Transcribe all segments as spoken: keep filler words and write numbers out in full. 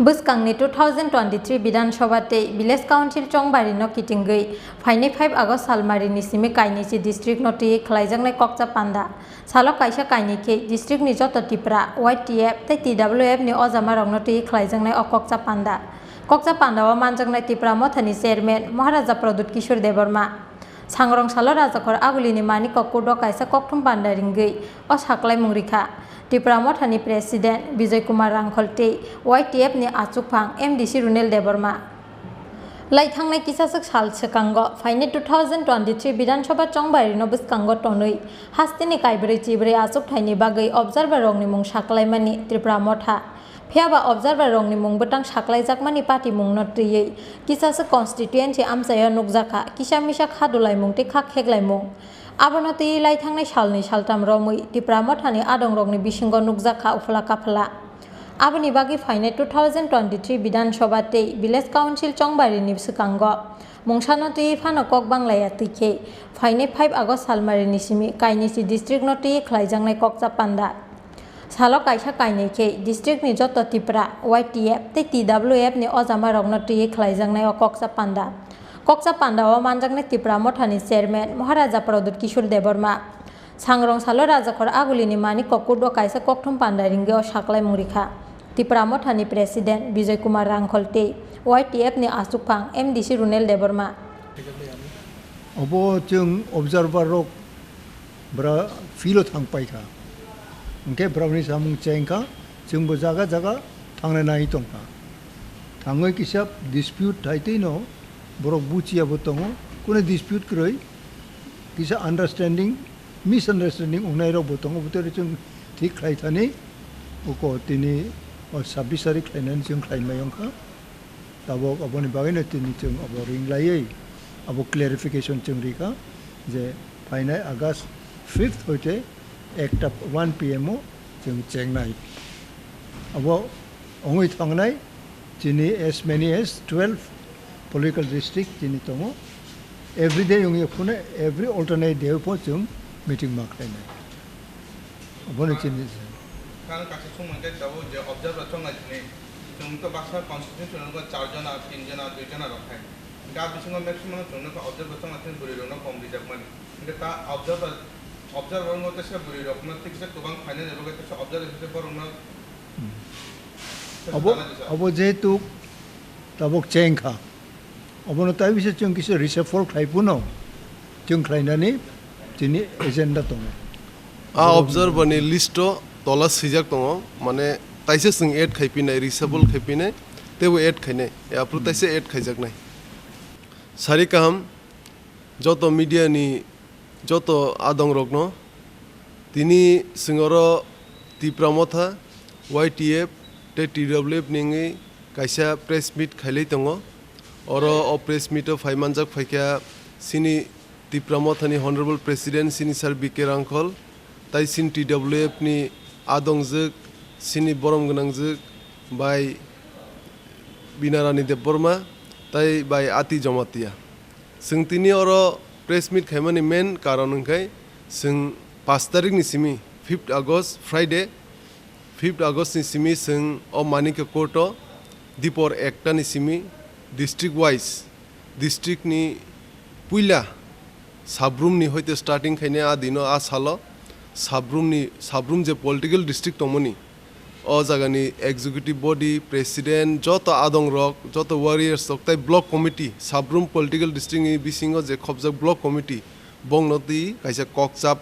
Bwskangni two thousand twenty-three Bidhan Sabha tei Village Council chongbari no kitingwi phainai five August salmari ni simi kainwi chi district no twiwi khlaijaknai kokcha panda. Salo kaisa kainwi khe district ni joto Tipra, Y T F tei T W F ni ojama rok no twiwi khlaijaknai o kokcha panda. Kokcha panda o manjaknai Tipra Motha ni chairman Maharaja Pradyut Kishore Debbarma. Sangrong salo Rajakhor Agulini Manikko Court o kaisa kokthum panda ringwi o saklaimung rikha. Tipra Mothani President Bijoy Kumar Rangkhol tei Y T F ni achukphang M D C Runel Debbarma. Lai thangnai kisaswk sal swkango phainai two thousand twenty-three Bidhan Sabha chongbarino bwskango tonwi hasteni kaibrwi chibrwi achukthaini bagwi observer rokni mung saklaimani Tipra Motha. Phiya ba observer rokni mung bwtang saklaijakmani patimungno twiwi kisaswk constituency amchaio nukjakha kisa misa kha dulaimung tei kha kheklaimung. Abono twiwi lai thangnai salnwi saltham romwi Tipra Mothani adongrokni bisingo nukjakha uphla kaphla. Aboni bagwi phainai two thousand twenty-three Bidhan Sabha tei Village Council chongbarini swkango mungsano twiwi phano kok banglaiya twi khe phainai five August salmarini simi kainwi chi district no twiwi khlaijaknai kokcha panda. Salo kaisa kainwi khe district ni joto Tipra, Y T F tei T W F ni ojama rokno twiwi khlaijaknai o kokcha panda. Kokcha panda o manjaknai Tipra Mothani chairman Maharaja Pradyut Kishore Debbarma. Sangrong salo Rajakhor Agulini Manikko Court o kaisa kokthum panda ringwi o saklaimung rikha. Tipra Mothani President Bijoy Kumar Rangkhol tei Y T F ni achukphang M D C Runel Debbarma. Obo chwng observer rok bra field o thang paikha. Hwnkhe brokni samung chengkha, chwngbo jaga jaga thangna nai tongkha. Thangwi kisa dispute thaitwi no borok buchiya bo tongo, kunu dispute kwrwi kisa understanding, misunderstanding wngnai rok bo tongo, bwtwi chwng thik khlai thani uko tini o sabbish tarik khlainani chwng khlai mai wngkha. Tabok aboni bagwino tini chwng abo ring laiwi abo clarification chwng rikha je phainai August fifth hoite ekta one P M o chwng chengnai. Abo wngwi thangnai chini as many as twelve political district chini tongo. Every day wngya phone every alternate day pho chwng meeting ma khlainai. Obono chini. Khang kaisa sung mangkhe tabuk je observer chongnai sini. Chwng to baksa constitution rok char jona, tin jona, dui jona rok khai. Ga bisingo maximum chwng nukha observer chongnai sini bwrwi rokno kom rijak mani. Hingke ta observer, observer wngkha teisa bwrwi rokno teisa kwbang phainani bagwi teisa observer teisa borokno. Abo, abo jehetu tabuk cheng kha. Obono tai bisa chwng kisa reshuffle khlai phano chwng khlainani chini agenda tongo. A observer ni list o tola swijak tongo, mane taisa chwng add khai pinai, reshuffle khai pinai, teibo add khainai, aphuru taisa add khaijaknai. Sari kaham, joto media ni joto adong rokno tini chwng oro Tipra Motha, Y T F tei T W F ni wngwi kaisa press meet khailai tongo. Oro o press meet o phai manjak phaikha chini Tipra Motha ni Honorable President chini Sir B K Rangkhol, tai chini T W F ni adongjwk, chini borom gwnangjwk bai Binarani Debbarma, tai bai Ati Jamatia. Chwng tini oro press meet khaimani main karon hwnkhe chwng paanch tarikni simi, fifth August, Friday, fifth August ni simi chwng o Manikya Court o dipor ekta ni simi district wise, district ni puila Sabrum ni hoite starting khainai a dino a salo Sabrum ni, Sabrum je political district tongmani, o jagani executive body, president, joto adong rok, joto warriors rok tei block committee, Sabrum political district ni bisingo je khopjak block committee, bongno twi kaisa kokchap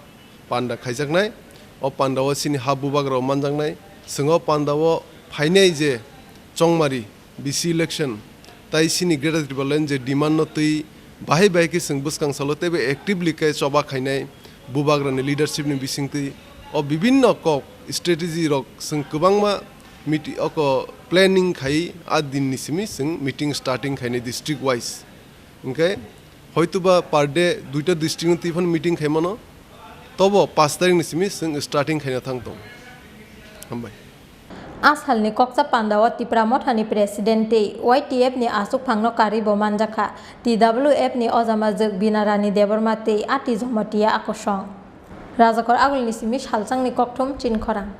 panda khaijaknai. O panda o chini ha bubagra rok manjaknai. Chwng o panda o phainai je chongmari, V C election, tai chini Greater Tipraland je demand no twi bahai bahai khe chwng bwskang salo teibo actively khe choba khainai bubagrani leadership ni bisingtwi o bibinno kok strategy rok chwng kwbangma miti-, oko planning khai a din ni simi chwng meeting starting khainai district wise. Hwnkhe hoituba per day duita district ni twi phano meeting khaimano, tobo paanch tarikh ni simi chwng starting khaina thang tong. Hambai. A salni kokcha pandao Tipra Mothani President tei Y T F ni aswkphangno karwibo manjakha T W F ni ojama jwk Binarani Debbarma tei Ati Jamatia akosong. Rajakhor Agulini simi salsangni kokthum Chinkhorang.